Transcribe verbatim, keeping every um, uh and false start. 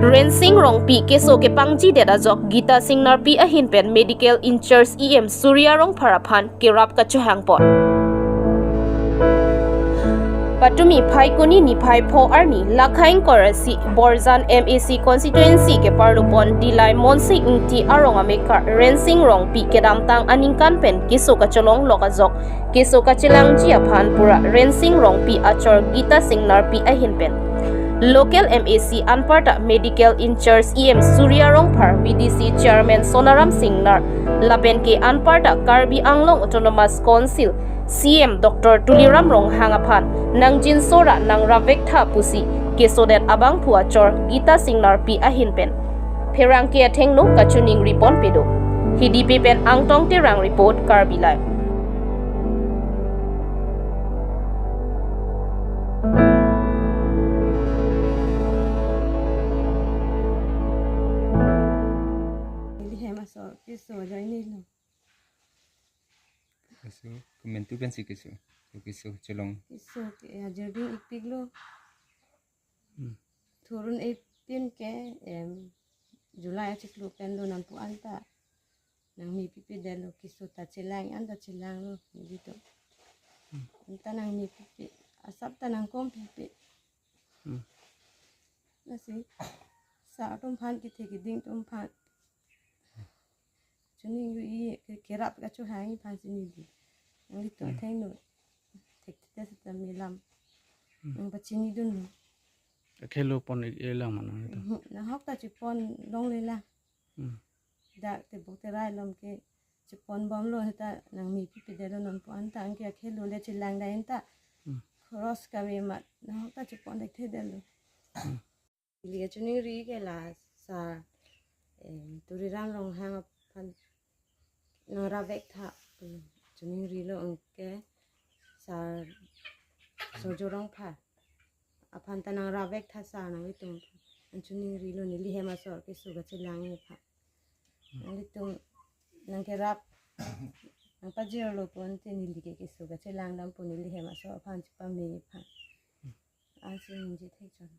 Rensing Rongpi keso kepangjidet ajok Gita Singnarpi ahin pen medical in-charge E M Surya Rongphar aphan kerap kachohangpon. Patumi Phaikuni niphai pho arni lakhaing korasi Borjan M A C constituency keparlupon Dillai Monsing Ingti arong amekar Rensing Rongpi kedamtang aningkan pen keso kacholonglok ajok keso kachelangji aphan pura Rensing Rongpi achor Gita Singnarpi ahin pen local M A C anparta medical in-charge E M Surya Rongphar, V D C chairman Sonaram Singnar lapen ke anparta Karbi Anglong Autonomous Council C M Doctor Tuliram Ronghang aphan nangjinso ra nangrapvek tha pusi kesodet abangphu achor Gita Singnarpi ahin pen pherangke athengno kachiningri ponpe do. Hidipi pen Angtong Terang report, Karbi Live. Neli hem asor keso ajoine lo. Keso, komantu pensi keso. Keso chelong. Keso ke ajir ding-ikpiklo. Hmm. Thurun eighteen ke, em, July achiklo pen do nangpu anta nangmepipedetlo, keso ta chelang, anta chelanglo, nelitum. Hmm. Anta nangmepipe, asap ta nangkompipe. Hmm. Lasi, sar atum aphan, kethe keding atum aphan chiningri, ke, kerap kachohangji aphansi neli. Nanglitum Hmm. athengno thekthe seta melam. Hmm. Nangpachinidunlo. Akhelo pon-ik-elang ma nangtum? Mhm. Nahok ta chepon longlelang. Hmm. Dak tebok terai along ke chepon bomlo, seta nangmepipedetlo nonpu anta, anke akhelo le chelang dai anta. Hmm. Khoros kave amat nahok ta chepon thekthedetlo. Hmm. Neli kachiningri ke la sar, em, Tuliram Ronghang aphan nangrapvek tha, em, chiningrilo, anke sar Surya Rongphar aphan ta nangrapvek tha sar, nanglitum aphan chiningrilo, neli hem asor keso kachelangji aphan. Nanglitum nangkerap nangpajirlo pon te neli ke keso kachelang dampo, neli hem asor aphan chepame aphan. Ansi ningje thekchot.